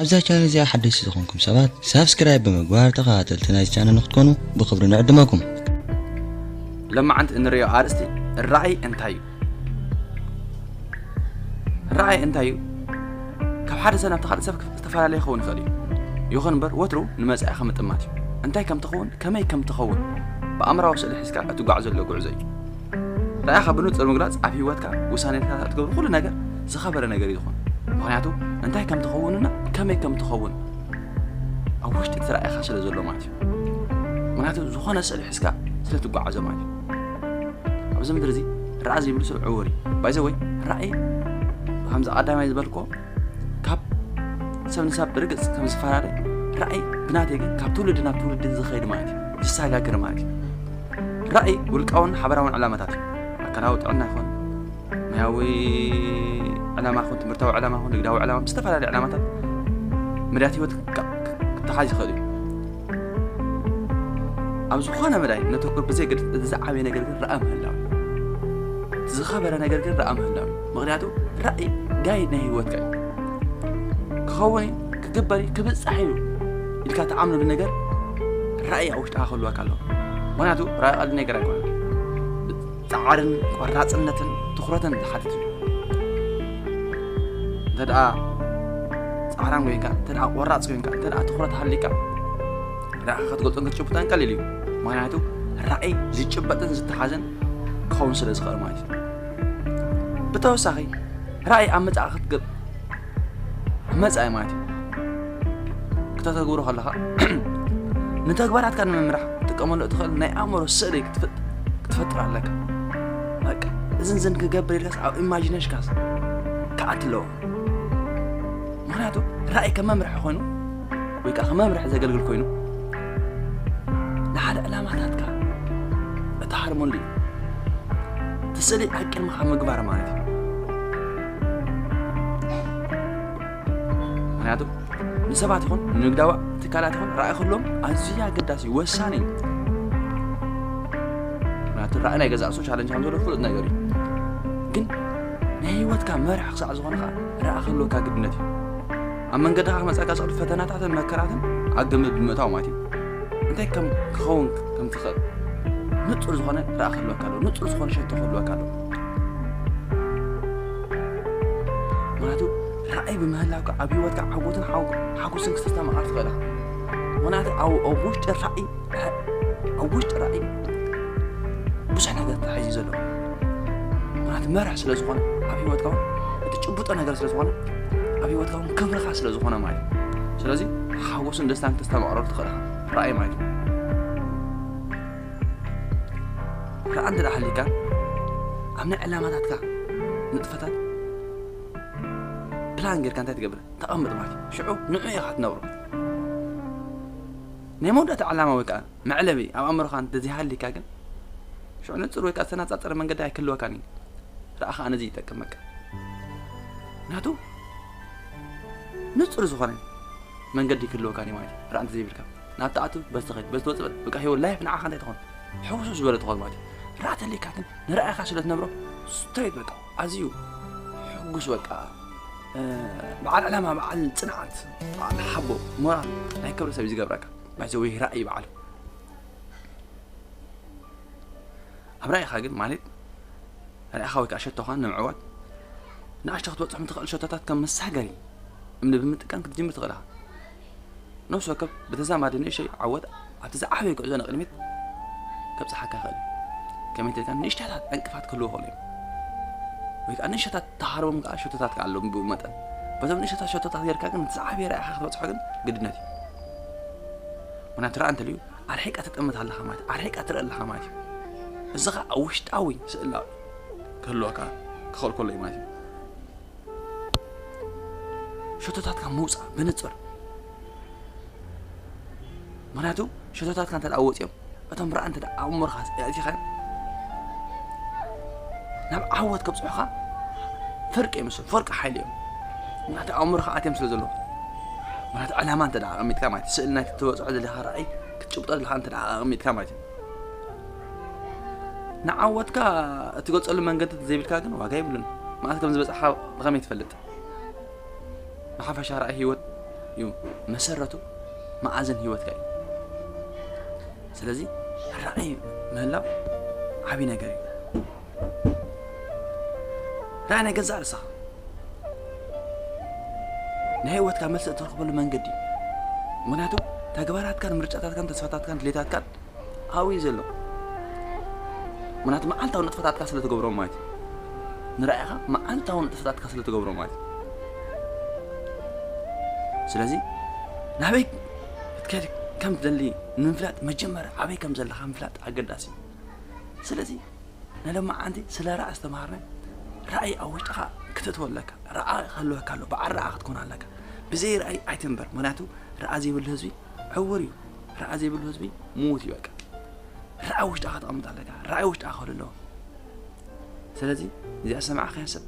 ኣብዛ ቻነል እዚኣ ሓደሽቲ ዝኾንኩም ሰባት ሳብስክራይብ ብምግባር ተኸታተልቲ ናይዚ ቻነል ንክትኮኑ ብኽብሪ ንዕድመኩም። ለማዓንቲ እንርእዮ ኣርእስቲ ራእይ እንታይ እዩ? ራእይ እንታይ እዩ? ካብ ሓደ ሰብ ናብቲ ካልእ ሰብ ዝተፈላለየ ክኸውን ይኽእል እዩ። ይኹን እምበር ወትሩ ንመጻኢኻ ምጥማት እዩ። እንታይ ከም ትኸውን፣ ከመይ ከም ትኸውን ብኣእምራዊ ስእሊ ሒዝካ እትጓዓዘሉ ጉዕዞ እዩ። ራእይኻ ብንጹር ምግላጽ ኣብ ህይወትካ ውሳኔታት እትገብሮ ኩሉ ነገር ዝኸበረ ነገር እዩ ዝኾን። ምኽንያቱ እንታይ ከም ትኸውንና ከመይ ከም ትኸውን ኣብ ውሽጢ እቲ ራእይኻ ስለ ዘሎ ማለት እዩ። ምኽንያቱ ዝኾነ ስእሊ ሒዝካ ስለ ትጓዓዞ ማለት እዩ። ኣብዚ ምድሪ እዚ ራእይ ዘይብሉ ሰብ ዕውር እዩ። ባይዘ ወይ ራእይ ከምዚ ቀዳማይ ዝበልኮ ካብ ሰብ ንሳብ ብርግጽ ከም ዝፈላለ ራእይ ብናተይ ግን ካብ ትውልዲ ናብ ትውልዲ ዝኸይድ ማለት እዩ፣ ዝሰጋግር ማለት እዩ። ራእይ ውልቃውን ሓበራውን ዕላማታት እዩ። ኣካላዊ ጥዕና ይኹን፣ ሞያዊ ዕላማ ይኹን፣ ትምህርታዊ ዕላማ ይኹን፣ ንግዳዊ ዕላማ፣ ዝተፈላለዩ ዕላማታት መዳያት ህይወት ክተሓዝ ይኽእል እዩ። ኣብ ዝኾነ መዳይ ነተኩር ብዘይ ግድስ እቲ ዝዓበየ ነገር ግን ራእይ ምህላው እዩ። እቲ ዝኸበረ ነገር ግን ራእይ ምህላው እዩ። ምኽንያቱ ራእይ ጋይድ ናይ ህይወትካ እዩ። ክኸውን እዩ፣ ክግበር እዩ፣ ክብጻሕ እዩ ኢልካ ትኣምነሉ ነገር ራእይ ኣብ ውሽጥኻ ክህልወካ ኣለዎ። ምኽንያቱ ራእይ ቀሊል ነገር ኣይኮነን። ጻዕርን ቆራጽነትን ትኹረትን ዝሓትት እዩ። እንተ ደኣ ጻዕራም ኮይንካ፣ እንተ ደኣ ቆራጽ ኮይንካ፣ እንተ ደኣ ትኹረት ሃሊካ ራእይኻ ክትገልጾን ክትጭብጦን ቀሊል እዩ። ምኽንያቱ ራእይ ዝጭበጥን ዝተሓዘን ክኸውን ስለ ዝኽእል ማለት እዩ። ብተወሳኺ ራእይ ኣብ መጻኢ ክትገብ ኣብ መጻኢ ማለት እዩ ክተተግብሮ ከለኻ ንተግባራትካ ንምምራሕ ትጥቀመሉ እትኽእል ናይ ኣእምሮ ስእሊ ክትፍጥ- ክትፈጥር ኣለካ። በቃ እዝን ዝን ክገብር ኢልካስ ኣብ ኢማጂነሽካስ ክኣቲ ኣለዎ። ምኽንያቱ ራእይ ከም መምርሒ ኮይኑ ወይ ከዓ ከም መምርሒ ዘገልግል ኮይኑ ንሓደ ዕላማታትካ እትሃርመሉ እዩ። እቲ ስእሊ ኣብ ቅድመኻ ምግባር ማለት እዩ። ምክንያቱ ንሰባት ይኹን ንንግዳዊ ትካላት ይኹን ራእይ ክህልዎም ኣዝዩ ኣገዳሲ እዩ፣ ወሳኒ እዩ። ምክንያቱ ራእይ ናይ ገዛእ ርእሱ ቻለንጅ ከም ዘሎ ፍሉጥ ነገር እዩ። ግን ናይ ህይወትካ መርሒ ክሳዕ ዝኾነ ከዓ ራእይ ክህልወካ ግድነት እዩ። ኣብ መንገድኻ ክመፀካ ዝኽእል ፈተናታትን መከራትን ኣብ ግምት ብምእታው ማለት እዩ። እንታይ ከም ክኸውን ከም ትኽእል ንጹር ዝኾነ ራእይ ክህልወካ ኣለዎ። ንጹር ዝኾነ ሸቶ ክህልወካ ኣለዎ። ምክንያቱ ራእይ ብምህላውካ ኣብ ህይወትካ ዓወትን ሓው- ሓጎስን ክተስተማቕር ትኽእል ኢኻ። ምክንያቱ ኣብ ኣብ ውሽጢ ራእይ ኣብ ውሽጢ ራእይ ብዙሕ ነገር ተታሒዙ እዩ ዘሎ። ምክንያቱ መርሕ ስለ ዝኾነ ኣብ ህይወትካ እውን እትጭብጦ ነገር ስለ ዝኾነ ኣብ ህይወትካ እውን ክብርኻ ስለ ዝኾነ ማለት እዩ። ስለዚ ሓጎስን ደስታን ክተስተማቕረሉ ትኽእል ኢኻ ራእይ ማለት እዩ። ራእይ እንተ ደኣ ሃልዩካ ኣብ ናይ ዕላማታትካ ንጥፈታት ፕላን ጌርካ እንታይ ትገብር ተቐምጥ ማለት እዩ። ሽዑ ንዑ ኢኻ ትነብሮ። ናይ መወዳእታ ዕላማ ወይ ከዓ መዕለቢ ኣብ ኣእምሮኻ እንተዘይሃልዩካ ግን ሽዑ ንጹር ወይ ከዓ ዝተነጻጸረ መንገዲ ኣይክህልወካን እዩ። ራእኻ ነዚ ይጠቅም በቃ። ምክንያቱ ንጹር ዝኾነ መንገዲ ክህልወካን እዩ ማለት እዩ። ራእይ እንተዘይብልካ ናብ ተኣቱ በዚ ትኸይድ በዚ ትወፅእ በል በቃ ህይወት ላይፍ ንዓኻ እንታይ ትኾን ሕውስው ዝበለ ትኾን ማለት እዩ። ራእይ ተልዩካ ግን ንራእይኻ ስለ ትነብሮ ስትሬት በቃ ኣዝዩ ሕጉስ በቃ በዓል ዕላማ በዓል ፅንዓት በዓል ሓቦ ሞራል ናይ ክብሪ ሰብ እዩ ዝገብረካ። ባይዘ ወይ ራእይ በዓል ኣብ ራእይኻ ግን ማለት ራእይኻ ወይ ከዓ ሸቶኻ ንምዕዋት ንኣሽቶ ክትበፅሖም ትኽእል ሸቶታት ከም መሳገሪ እምኒ ብምጥቃም ክትጅምር ትኽእል ኢኻ። ነፍሲ ወከፍ ብተዛማዲ ንእሽተይ ዓወት ኣብቲ ዝዓበየ ጉዕዞ ንቕድሚት ከብፅሓካ ይኽእል እዩ። ከመይ እንተልካ ንእሽተታት ዕንቅፋት ክህልዎ ይኽእሉ እዮም። ወይ ከዓ ንእሽተታት ተሃርቦም ከዓ ሸቶታት ከዓ ኣለዎም ብኡ መጠን በቶም ንእሽተታት ሸቶታት ጌርካ ግን እቲ ዝዓበየ ራእይኻ ክትበፅሖ ግን ግድነት እዩ። ምክንያቱ ራእይ እንተልዩ ኣርሒቃ ትጥምት ኣለኻ ማለት ኣርሒቃ ትርኢ ኣለኻ ማለት እዩ። እዚ ከዓ ውሽጣዊ ስእላ ክህልወካ ክኸልከሎ እዩ ማለት እዩ። ሸቶታትካ ምውፃእ ብንፅር ምክንያቱ ሸቶታትካ እንተ ደኣ ወፂኦም እቶም ራእ እንተ ደኣ ኣእምሮኻ ኣእቲኻ ናብ ዓወት ከብፅሑኻ ፍርቂ እዮም እሱ ፍርቂ ሓይሊ እዮም። ምክንያቱ ኣእምሮኻ ኣትዮም ስለ ዘለዉ ምክንያቱ ዕላማ እንተ ደኣ ኣቐሚጥካ ማለት እዩ ስእሊ ናይ ትበፅሖ ዘለኻ ራእይ ክትጭብጦ ዘለኻ እንተ ደኣ ኣቐሚጥካ ማለት እዩ። ንዓወትካ እትገልፀሉ መንገዲ ዘይብልካ ግን ዋጋ የብሉን። መዓስ ከም ዝበፅሓ ብኸመይ ትፈልጥ? ንሓፈሻ ራእይ ህይወት እዩ መሰረቱ፣ መኣዝን ህይወትካ እዩ። ስለዚ ራእይ ምህላው ዓብዪ ነገር እዩ። ራእይ ናይ ገዛእ ርእስኻ ናይ ህይወትካ መልሲ እትረኽበሉ መንገዲ እዩ። ምክንያቱ ተግባራትካን ምርጫታትካን ተስፋታትካን ድሌታትካን ኣብኡ እዩ ዘሎ። ምክንያቱ መዓልታዊ ንጥፈታትካ ስለ ትገብሮ ማለት እዩ። ንራእይኻ መዓልታዊ ንጥፈታትካ ስለ ትገብሮ ማለት እዩ። ስለዚ ናበይ ክትከይድ ከም ትደሊ ንምፍላጥ መጀመርያ ኣበይ ከም ዘለኻ ምፍላጥ ኣገዳሲ እዩ። ስለዚ ናይ ሎማዓንቲ ስለ ራእይ ዝተምሃርና፣ ራእይ ኣብ ውሽጥኻ ክተእትዎ ኣለካ። ራእይ ክህልወካ ኣሎ፣ በዓል ራእይ ክትኮን ኣለካ። ብዘይ ራእይ ኣይትንበር። ምክንያቱ ራእይ ዘይብሉ ህዝቢ ዕውር እዩ። ራእይ ዘይብሉ ህዝቢ ምዉት እዩ። በቃ ራእይ ውሽጥኻ ክተቐምጥ ኣለካ። ራእይ ውሽጥኻ ክህሉ ኣለዎ። ስለዚ እዚኣ ዝሰማዕካያ ሰብ